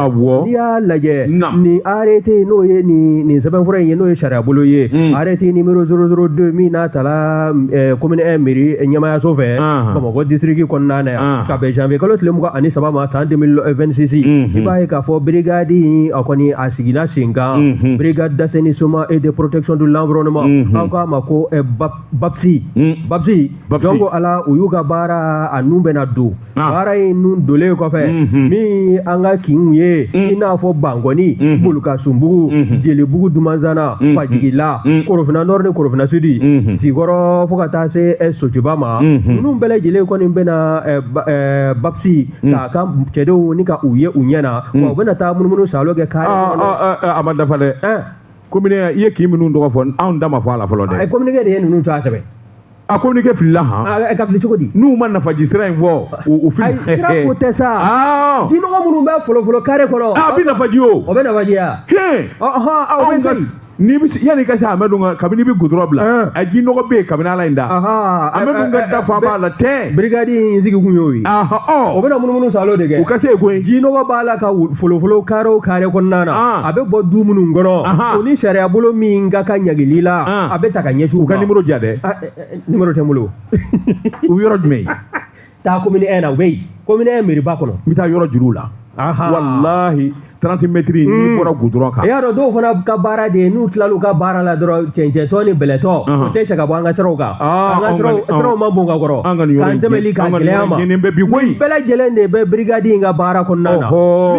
N'i y'a lajɛ nin arrêté n'o ye nin sɛbɛnfura in ye, n'o ye sariya bolo ye, arrêté numéro 002 min n'a tala commune 1 mairie ɲɛmaayaso fɛ Bamakɔ district kɔnɔna na yan, ka bɛn janvier kalo tile 23 ma san 2026, i b'a ye k'a fɔ brigade in a kɔni a sigila sen kan, brigade d'assainissement et de protection de l'environnement, an k'a ma ko BAPSI. BAPSI donc ala u y'u ka baara a nun bɛna don, baara in nun donlen kɔfɛ min an ka kinw ye, i n'a fɔ Bankɔni, Bolokasunbugu, Jelibugu, Dumanzana, Fajigila, Korofina Nord ni Korofina Sud, Sikɔrɔ fo ka taa se Sotiba ma, ninnu bɛɛ lajɛlen kɔni bɛna BAPSI k'a ka cɛdenw ni ka u ye u ɲɛ na, wa u bɛna taa munumunu salo kɛ kare kɔnɔ. A ma dafa dɛ. Communiqué i ye kin minnu tɔgɔ fɔ, anw da ma fɔ a la fɔlɔ dɛ. A ye communiqué de ye ninnu to a sɛbɛn. A communiqué filila han. A ka fili cogo di? N'u ma nafaji sira in fɔ, o fili. Ayi, sira ko tɛ sa. Jinɔgɔ minnu bɛ folofolo kare kɔnɔ. A bɛ nafaji o. O bɛ nafaji ya. Hɛn. Ɔhɔn, o bɛ se. N'i bɛ yanni i ka se Amadu kan, kabini i bɛ goudron bila, a ji nɔgɔ bɛ yen kabini Ala in da. Amadu ka da fan b'a la tɛ. Brigade in sigi kun y'o ye. O bɛna munumunu salo de kɛ. U ka se yen koyi. Ji nɔgɔ b'a la ka folofolo kare o kare kɔnɔna na, a bɛ bɔ du minnu kɔnɔ, o ni sariya bolo min ka kan ɲagili la, a bɛ ta ka ɲɛsin u ma. U ka numéro diya dɛ. Numéro tɛ n bolo. U bɛ yɔrɔ jumɛn? Taa commune 1 na, u bɛ yen. Commune 1 mairie ba kɔnɔ. N bɛ taa yɔrɔ juru la. Walahi 30 mètres n'i bɔra goudron kan. I y'a dɔn dɔw fana ka baara de ye, n'u tilal'u ka baara la dɔrɔn cɛncɛntɔ ni bɛlɛtɔ, o tɛ cɛ ka bɔ an ka siraw kan. An ka siraw ma bon ka kɔrɔ. K'an dɛmɛli k'a gɛlɛya ma. Nin bɛ bi koyi. Bɛɛ lajɛlen de bɛ brigade in ka baara kɔnɔna na.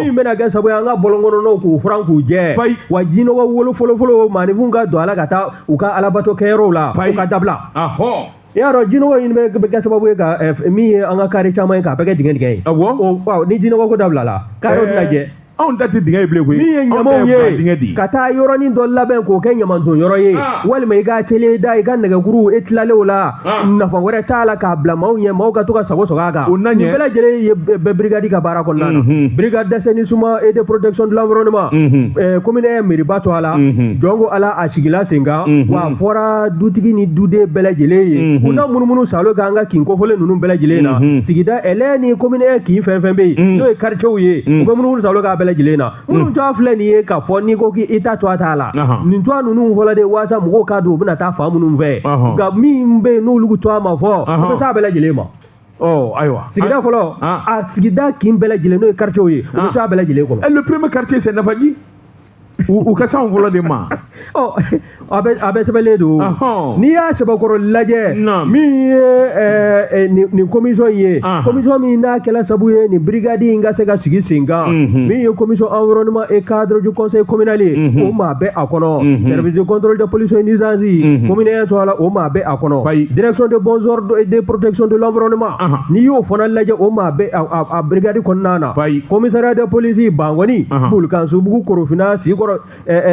Min bɛna kɛ sababu ye an ka bɔlɔnkɔnɔnaw k'u furan k'u jɛ. Wa jinɔgɔ wolo fɔlɔfɔlɔ maaninfinw ka don a la ka taa u ka alabato kɛyɔrɔw la, u ka dabila. I y'a dɔn jinɔgɔ in bɛ kɛ sababu ye ka min ye an ka kare caman ye k'a bɛɛ kɛ dingɛ dingɛ ye. Awɔ. Ni jinɔgɔ ko dabila la, karew tɛna jɛ. Anw ta tɛ dingɛ ye bilen koyi. Min ye ɲamaw ye, ka taa yɔrɔnin dɔ labɛn k'o kɛ ɲamandon yɔrɔ ye, walima i ka tele da i ka nɛgɛkuru e tilalen o la, nafa wɛrɛ t'a la k'a bila maaw ɲɛ, maaw ka to ka sago sɔgɔ a kan. Nin bɛɛ lajɛlen ye bɛ brigade ka baara kɔnɔna na. Brigade d'assainissement et de protection de l'environnement, commune 1 mairie ba to a la, jɔn ko Ala a sigila sen kan, wa a fɔra dutigi ni duden bɛɛ lajɛlen ye, u na munumunu salo k'an ka kin kofɔlen ninnu bɛɛ lajɛlen na. Sigida ɛlɛ ni commune 1 kin fɛn fɛn bɛ yen, n'o ye quartier ye, u bɛ munumunu salo k'a bɛɛ lajɛlen na. Minnu tɔgɔ filɛ nin ye k'a fɔ n'i ko k'i ta to a t'a la, nin tɔgɔ ninnu fɔlɔ de walasa mɔgɔw k'a dɔn u bɛna taa fan minnu fɛ, nka min bɛ yen n'olu tɔgɔ ma fɔ, o bɛ s'a bɛɛ lajɛlen ma. Ɔ ayiwa. Sigida fɔlɔ, a sigida kin bɛɛ lajɛlen, n'o ye quartier ye, o bɛ se a bɛɛ lajɛlen kɔnɔ. Le premier quartier, c'est Nafaji. U ka s'anw fɔlɔ de ma. Ɔ, a bɛ sɛbɛnlen don. N'i y'a sɛbɛkɔrɔ lajɛ, min ye nin commission ye, commission min n'a kɛla sabu ye nin brigade in ka se ka sigi sen kan, min ye commission environnement et cadre du conseil communal ye, o maa bɛ a kɔnɔ. Service de contrôle de pollution et nuisance, commune tɔgɔ la, o maa bɛ a kɔnɔ. Direction de bons ordres et de protection de l'environnement, n'i y'o fana lajɛ, o maa bɛ a brigade kɔnɔna na. Commissariat de police Bankɔni, Bulukansubugu, Korofina, Sikɔrɔ,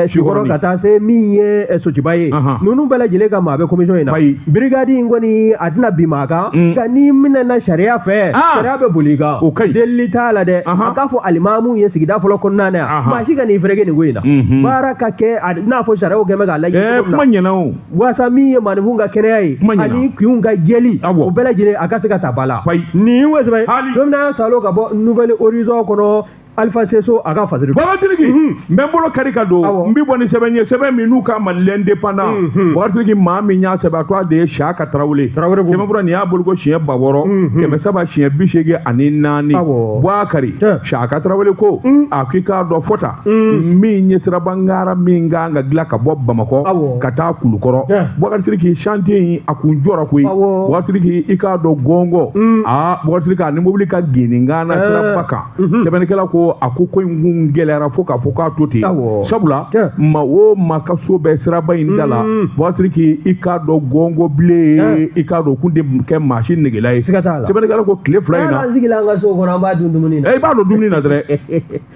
Sikɔrɔ, ka taa se min ye Sotiba ye, ninnu bɛɛ lajɛlen ka maa bɛ commission in na. Brigade in kɔni, a tɛna bin maa kan, nka n'i minɛna sariya fɛ, sariya bɛ boli i kan. O ka ɲi. Delili t'a la dɛ. A k'a fɔ alimamu ye sigida fɔlɔ kɔnɔna na yan, maa si ka n'i fereke nin ko in na. Baara ka kɛ a n'a fɔ sariyaw kɛn bɛ k'a laɲini cogo min na. Kuma ɲɛna o. Waasa min ye maaninfinw ka kɛnɛya ye ani kinw ka jɛli, o bɛɛ lajɛlen a ka se ka ta ba la. Nin ye sɛbɛn don min na Salo ka bɔ Nouvel Horizon kɔnɔ, Alpha Seso a ka fasiri. Baba Sidiki, n bɛ n bolo kari ka don, n bɛ bɔ ni sɛbɛn ye, sɛbɛn min n'u k'a ma L'Indépendant. Baba Sidiki, maa min y'a sɛbɛn, a tɔgɔ de ye Saka Tarawele. Tarawele ko. Sɛbɛnfura nin y'a bolo ko siɲɛ 6384. Buakari Saka Tarawele ko a k'i k'a dɔn fɔta min ye sirabangara min kan ka dilan ka bɔ Bamakɔ ka taa Kulukɔrɔ. Bubakari Sidiki, chantier in a kun jɔra koyi. Bubakari Sidiki, i k'a dɔn gɔngɔ, aa Bubakari Sidiki, a ni mobili ka genenkan na siraba kan. Sɛbɛnnikɛla ko a ko in kun gɛlɛyara fo k'a fɔ k'a to ten, sabula maa o maa ka so bɛ siraba in da la. Bubakari Sidiki, i k'a dɔn gɔngɔ bilen, i k'a dɔn kun tɛ kɛ maa si negela ye. Sɛbɛnnikɛla ko tile 2 in na, an sigilen an ka so kɔnɔ, an b'a dun dumuni na. I b'a dɔn dumuni na dɛrɛ.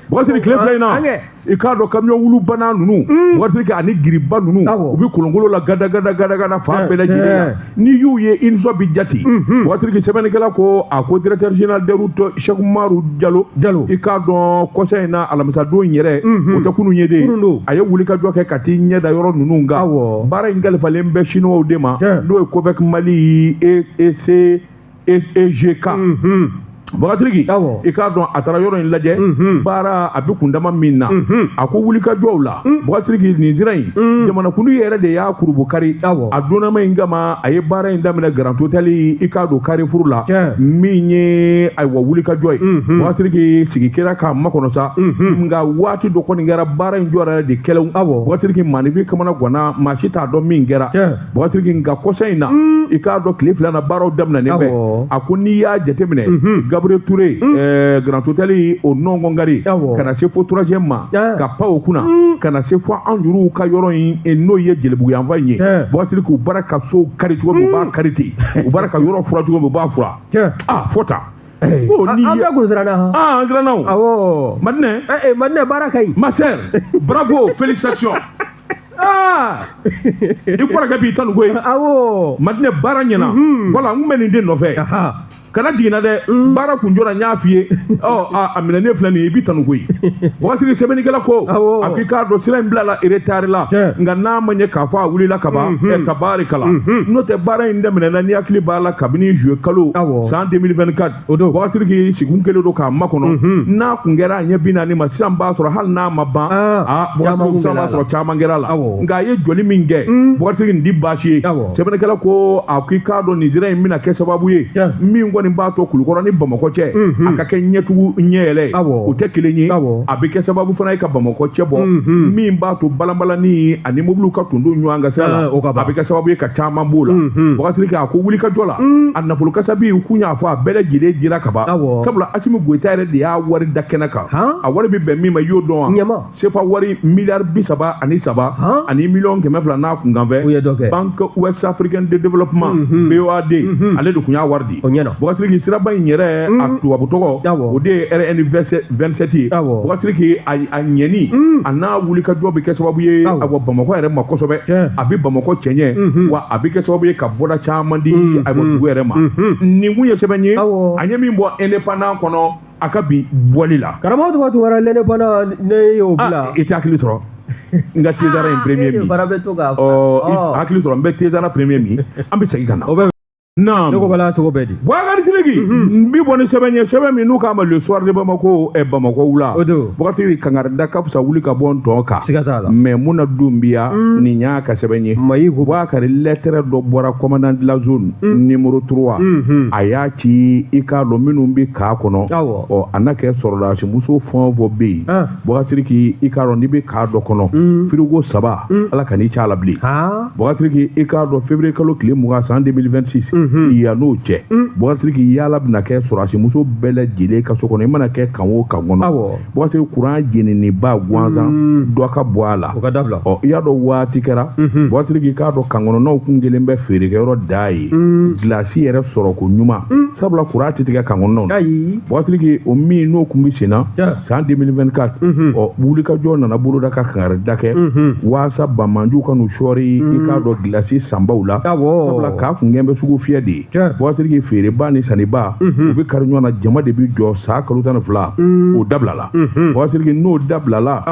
Bubakari Sidiki, tile 2 in na, i k'a dɔn camion wulubana ninnu, Bubakari Sidiki, ani giriba ninnu, u bɛ kolonkolo la gada gada gada gada fan bɛɛ lajɛlen la. N'i y'u ye, i nisɔn bɛ jate. Bubakari Sidiki, sɛbɛnnikɛla ko a ko directeur général des routes Cheikh Umaru Jalo, i k'a dɔn kɔsa in na, alamisadon in yɛrɛ, o tɛ kunun ye de, a ye wulikajɔ kɛ ka t'i ɲɛ da yɔrɔ ninnu kan. Baara in kalifalen bɛ chinois de ma, n'o ye COVEC Mali EC EGK. Bubakari Sidiki, i k'a dɔn a taara yɔrɔ in lajɛ, baara a bɛ kundama min na, a ko wulikajɔw la. Bubakari Sidiki, nin sira in, jamanakuntigi yɛrɛ de y'a kurubukari a donnama in kama. A ye baara in daminɛ Grand Hôtel, i k'a dɔn Carrefour la, min ye ayiwa wulikajɔ ye. Bubakari Sidiki, sigi kɛra k'a makɔnɔ sa, nka waati dɔ kɔni kɛra, baara in jɔra de kɛlɛw. Bubakari Sidiki, maaninfin kamana ganna, maa si t'a dɔn min kɛra. Bubakari Sidiki, nka kɔsa in na, i k'a dɔn tile 2 na, baaraw daminɛnen bɛ. A ko n'i y'a jateminɛ, Gabriel Touré, Grand Hôtel o nɔngɔngari, ka na se fo troisième ma, ka pan o kunna, ka na se fo an yɛrɛw ka yɔrɔ in, n'o ye Jelibugu yanfan in ye. Bubakari Sidiki, u baara ka so kari cogo min, u b'a kari ten. U baara ka yɔrɔ fura cogo min, u b'a fura. Ah, fɔ tan. An bɛɛ kun siranna. Ah, an siranna o. Awɔ. Madinɛ. Madinɛ, baara ka ɲi. Ma sœur, bravo, félicitations. Ah, i kɔrɔkɛ b'i tanu koyi. Awɔ. Madinɛ, baara ɲɛna. Voilà, n kun bɛ nin de nɔfɛ. Kana jiginna dɛ, baara kun jɔra, n y'a f'i ye. Ɔ, a minɛnen filɛ nin ye, i b'i tanu koyi. Bubakari Sidiki, sɛbɛnnikɛla ko a ko i k'a dɔn sira in bilala retard la, nka n'a ma ɲɛ k'a fɔ a wulila ka ban, tabarikala. N'o tɛ, baara in daminɛna, ni hakili b'a la, kabini juillet kalo san 2024. Bubakari Sidiki, sigun kɛlen don k'a makɔnɔ. N'a kun kɛra a ɲɛ 40 ma, sisan b'a sɔrɔ hali n'a ma ban, aa Bubakari Sidiki, sisan b'a sɔrɔ caman kɛra la. Nka a ye jɔli min kɛ, Bubakari Sidiki, nin ti baasi ye. Sɛbɛnnikɛla ko a ko i k'a dɔn nin sira in bɛna kɛ sababu ye min kɔni b'a to Kulukɔrɔ ni Bamakɔ cɛ, a ka kɛ ɲɛtugu ɲɛ yɛlɛ ye, o tɛ kelen ye. A bɛ kɛ sababu fana ye ka Bamakɔ cɛ bɔ, min b'a to balanbalani ani mobiliw ka tondon ɲɔgɔn kan sira la, a bɛ kɛ sababu ye ka caman b'o la. Bubakari Sidiki, a ko wulikajɔ la, a nafolo kasabi, u kun y'a fɔ a bɛɛ lajɛlen dira ka ban, sabula Asimi Goyita yɛrɛ de y'a wari da kɛnɛ kan. A wari bɛ bɛn min ma, i y'o dɔn wa? Sefa wari miliyari 33 ani miliyɔn 200 n'a kunkanfɛ. Banque Ouest Africaine de Développement, BOAD, ale de kun y'a wari di. Bubakari Sidiki, siraba in yɛrɛ, a tubabu tɔgɔ, o de ye RN 27 ye. Bubakari Sidiki, a ɲɛni a n'a wulikajɔ bɛ kɛ sababu ye a bɔ Bamakɔ yɛrɛ ma kosɛbɛ. A bɛ Bamakɔ cɛɲɛ, wa a bɛ kɛ sababu ye ka bɔda caman di ayiwa dugu yɛrɛ ma. Nin kun ye sɛbɛn ye a ye min bɔ Indépendant kɔnɔ a ka bi bɔli la. Karamɔgɔ Tuba Tunkara, l'Indépendant, ne y'o bila. I tɛ hakili sɔrɔ n ka Tezara in premier min. Fana bɛ to k'a fɔ. Hakili sɔrɔ n bɛ Tezara premier min, an bɛ segin ka na. Naam. Ne ko bala cogo bɛɛ di. Boubacar Sidiki, n bi bɔ ni sɛbɛn ye, sɛbɛn min n'u k'a ma Le Soir de Bamako, Bamakɔ wula. O don. Boubacar Sidiki, kangarida ka fisa wuli ka bɔ n tɔn kan. Siga t'a la. Maimuna Doumbia, nin y'a ka sɛbɛn ye. Mayi ko. Boubacar, lettre dɔ bɔra commandant de la zone numéro 3. A y'a ci, i k'a dɔn minnu bɛ camp kɔnɔ. Awɔ. Ɔ, a n'a kɛ sɔrɔdasi muso fɛn o fɛn bɛ yen. Boubacar Sidiki, i k'a dɔn n'i bɛ camp dɔ kɔnɔ. Frigo 3, Ala kan'i ci a la bilen. Boubacar Sidiki, i k'a dɔn février kalo tile 20 san 2026. Yan n'o cɛ, Boubacar Sidiki, yaala bɛna kɛ sɔrɔdasi muso bɛɛ lajɛlen ka so kɔnɔ, i mana kɛ camp o camp kɔnɔ. Boubacar Sidiki, courant jeniniba gansan dɔ ka bɔ a la. O ka dabila. Ɔ, i y'a dɔn waati kɛra, Boubacar Sidiki, i k'a dɔn camp kɔnɔnaw kun kelen bɛ feerekɛyɔrɔ da ye. Gilasi yɛrɛ sɔrɔ ko ɲuman. Sabula courant tɛ tigɛ camp kɔnɔnaw na. Ayi. Boubacar Sidiki, o min n'o kun bɛ sen na san 2024. Ɔ, wulikajɔ nana boloda ka kangarida kɛ waasa banmanjuw ka n'u sɔɔri, i k'a dɔn gilasi sanbaw la. Sabula k'a kun kɛn bɛ sugu fiyɛ de ye. Boubacar Sidiki, feereba ni sanniba u bɛ kari ɲɔgɔn na, jama de bɛ jɔ san kalo 12, o dabilala. Boubacar Sidiki, n'o dabilala,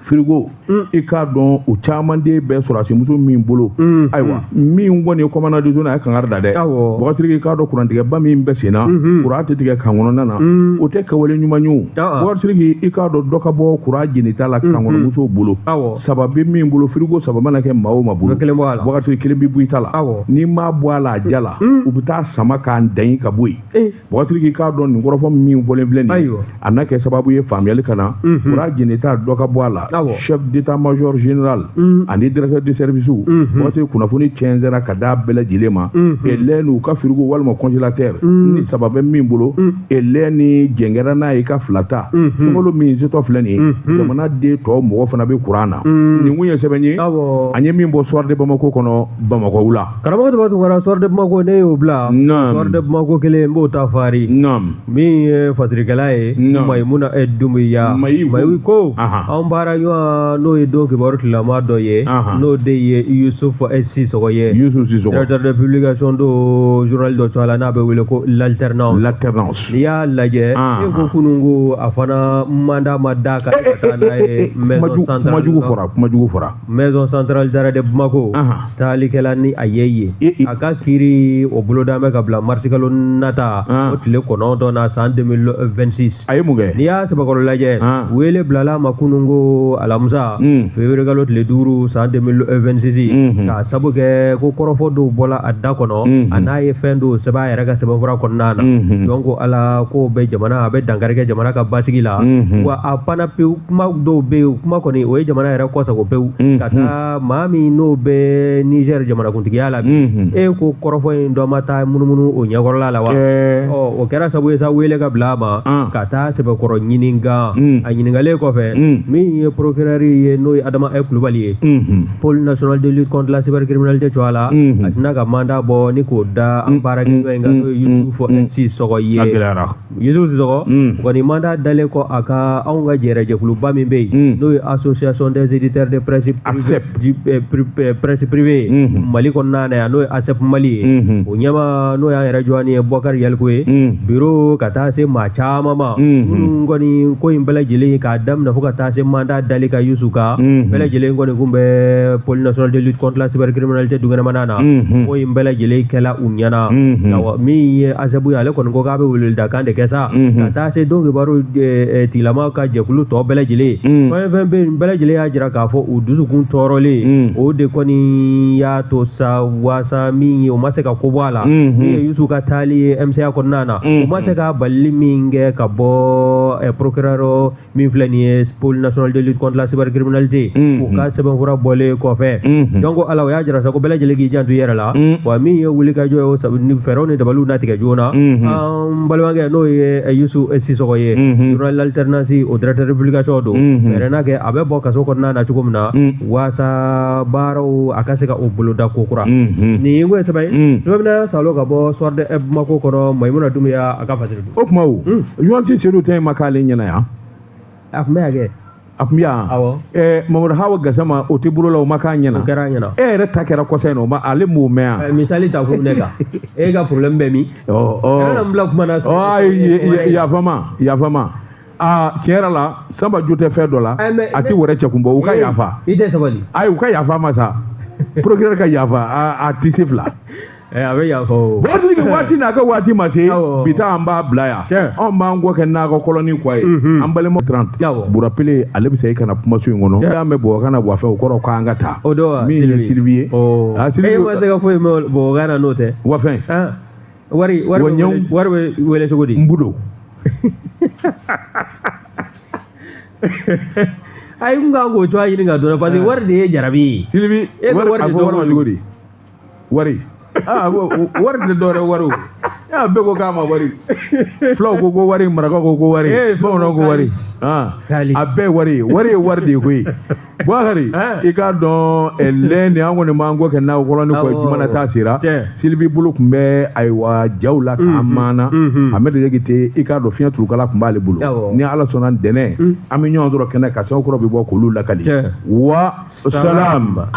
frigo, i k'a dɔn o caman den bɛ sɔrɔdasi muso min bolo. Ayiwa, min kɔni ye commandant de zone, a ye kangari da dɛ. Boubacar Sidiki, i k'a dɔn kurantigɛba min bɛ sen na, kuran tɛ tigɛ camp kɔnɔna na, o tɛ kɛwale ɲuman ye o. Boubacar Sidiki, i k'a dɔn dɔ ka bɔ kuran jenita la camp kɔnɔ musow bolo. 3 bɛ min bolo, frigo 3 mana kɛ maa o maa bolo, kelen bɔ a la. Boubacar Sidiki, kelen bɛ bɔ i ta la. N'i m'a bɔ a la a ja la, u bɛ taa sama k'an dan ka bɔ yen. Boubacar Sidiki, i k'a dɔn nin kɔrɔfɔ min fɔlen filɛ nin ye, a n'a kɛ sababu ye faamuyali ka na, kuran jenita dɔ ka bɔ a la. Chef d'état-major général ani directeur de service, Boubacar Sidiki, kunnafoni cɛnsɛra ka d'a bɛɛ lajɛlen ma. Elɛ n'u ka frigo walima congélateur ni 3 bɛ min bolo, elɛ ni jɛnkɛra n'a ye ka 2 ta. Sunkalo min setɔ filɛ nin ye, jamana den tɔ mɔgɔ fana bɛ kuran na. Nin kun ye sɛbɛn ye, an ye min bɔ Soir de Bamako kɔnɔ, Bamakɔ wula. Karamɔgɔ Daba Tunkara, Soir de Bamako, ne y'o bila. Soir de Bamako kelen, n b'o ta fari. Min ye fasirikɛla ye, Mayimuna Doumbia. Mayi ko an baara ɲɔgɔn n'o ye don kibaru tilama dɔ ye, n'o de ye Youssouf Sissoko ye. Youssouf Sissoko. Directeur de publication do journal dɔ tɔgɔ la n'a bɛ wele ko L'Alternance. L'Alternance. N'i y'a lajɛ, e ko kunun ko a fana mandat ma d'a kan ka taa n'a ye maison centrale. Kuma jugu fɔra, kuma jugu fɔra. Maison centrale d'arrêt de Bamako. Taalikɛla ni a ye yen. A ka kiiri o boloda bɛ ka bila marisi kalo nata o tile 9 na san 2026. A ye mun kɛ? N'i y'a sɛbɛkɔrɔ lajɛ, wele bilala a ma kunun ko alamisa février kalo tile 5 san 2026, k'a sabu kɛ ko kɔrɔfɔ dɔw bɔla a da kɔnɔ, a n'a ye fɛn dɔw sɛbɛn a yɛrɛ ka sɛbɛnfura kɔnɔna na. Donc ala ko bɛ jamana, a bɛ dankari kɛ jamana ka basigi la. Wa a panna pewu, kuma dɔw bɛ yen, kuma kɔni o ye jamana yɛrɛ kɔsago pewu. Ka taa maa min n'o bɛ Niger jamanakuntigiya la bi, e ko kɔrɔfɔ in dɔ ma taa munumunu o ɲɛkɔrɔla la wa? Ɔ, o kɛra sababu ye sa wele ka bila a ma ka taa sɛbɛkɔrɔ ɲininka. A ɲininkalen kɔfɛ, min ye procureur ye, n'o ye Adama Kulubali ye, Pôle national de lutte contre la cybercriminalité cogoya la, a tɛna ka mandat bɔ ni k'o da an baarakɛɲɔgɔn in kan, n'o ye Youssouf Sissoko ye. A gɛlɛyara. Youssouf Sissoko kɔni mandat dalen kɔ a ka anw ka jɛrɛjɛkuluba min bɛ yen, n'o ye association des éditeurs de presse ASEP, presse privée Mali kɔnɔna na yan, n'o ye ASEP Mali ye, o ɲɛmaa n'o y'an yɛrɛ jɔni ye Boubacar Yaliko ye, bureau ka taa se maa caman ma minnu kɔni ko in bɛɛ lajɛlen k'a daminɛ fo ka taa se mandat dali ka Youssouf kan, bɛɛ lajɛlen kɔni kun bɛ Pôle national de lutte contre la cybercriminalité dukɛnɛmana na. Ko in bɛɛ lajɛlen kɛla u ɲɛna. Awɔ, min ye ASEP ye, ale kɔni ko k'a bɛ welelidakan de kɛ sa ka taa se don kibaru tigilama ka jɛkulu tɔ bɛɛ lajɛlen. Fɛn fɛn bɛ yen, bɛɛ lajɛlen y'a jira k'a fɔ u dusukun tɔɔrɔlen, o de kɔni y'a to sa waasa min ye o ma se ka ko bɔ a la. Min ye Youssouf ka taali ye MCA kɔnɔna na, o ma se ka balili min kɛ ka bɔ procureur min filɛ nin ye Pôle national de lutte contre la cybercriminalité, u ka sɛbɛnfura bɔlen kɔfɛ. Donc ala o y'a jira sa ko bɛɛ lajɛlen k'i janto i yɛrɛ la. Wa min ye wulikajɔ ye, o ni fɛɛrɛw ni dabaliw natigɛ joona. An balimakɛ n'o ye Youssouf Sissoko ye, journal L'Alternance o directeur de publication don, fɛɛrɛ n'a kɛ a bɛ bɔ kaso kɔnɔna na cogo min na waasa baaraw a ka se ka o boloda ko kura. Nin ye ko ye sɛbɛn ye, sɛbɛn bɛna salo ka bɔ Soir de Bamako kɔnɔ, Mayimuna Doumbia a ka fasiri don. O tuma o journaliste Seydou ta in ma k'ale ɲɛna yan. A tun bɛ yan kɛ. A tun bɛ yan. Awɔ. Mamadu Hawa Gassama o tɛ bolo la, o ma k'a ɲɛna. O kɛra a ɲɛna. E yɛrɛ ta kɛra kɔsa in na, o ma ale m'o mɛn yan. Misali ta kun ne kan. E ka problème bɛ min? Ɔ ɔ. Kana n bila kuma na. Ɔ ayi, yafa ma, yafa ma. Aa, tiɲɛ yɛrɛ la, Sanba jo tɛ fɛn dɔ la, a tɛ wɛrɛ cɛkun bɔ, u ka yafa. I tɛ sabali. Ayi, u ka yafa ma sa. Procureur ka yafa, a tɛ se fila. A bɛ yafa o. Waati waati n'a ka waati ma se, bi ta an b'a bila yan. Anw b'an kɔ kɛ nakɔ kɔlɔni kɔ ye. An balima 30. Burapele ale bɛ se ka na kumaso in kɔnɔ. An bɛ bɔkan na wafɛ o kɔrɔ k'an ka taa. O don wa? Min ye Sylvie ye. E ma se ka foyi mɛn bɔkan na n'o tɛ. Wafɛn. Wari wari wari bɛ wele cogo di? N budo. Ayi, n kan k'o cogoya ɲini ka dɔn parce que wari de ye jarabi ye. Sylvie, e ka wari a de fɔ dɔn wari ma cogo di? Wari. Aa, wari tɛ dɔwɛrɛ wari o. Aa, bɛɛ ko k'a ma wari. Fulaw ko ko wari, marakaw ko ko wari, bamananw ko wari. A bɛɛ ye wari ye. Wari ye wari de ye koyi. Bubakari, i k'a dɔn lɛn nin an kɔni b'an kɔ kɛ nakɔ kɔlɔni kɔ ye juma nata sera. Sylvie bolo tun bɛ ayiwa jaw la k'a maana. Ahmed Jakite, i k'a dɔn fiɲɛ turukala tun b'ale bolo. Ni Ala sɔnna ntɛnɛn, an bɛ ɲɔgɔn sɔrɔ kɛnɛ kan, sɛbɛn kɔrɔ bɛ bɔ k'olu lakali. Wa salam.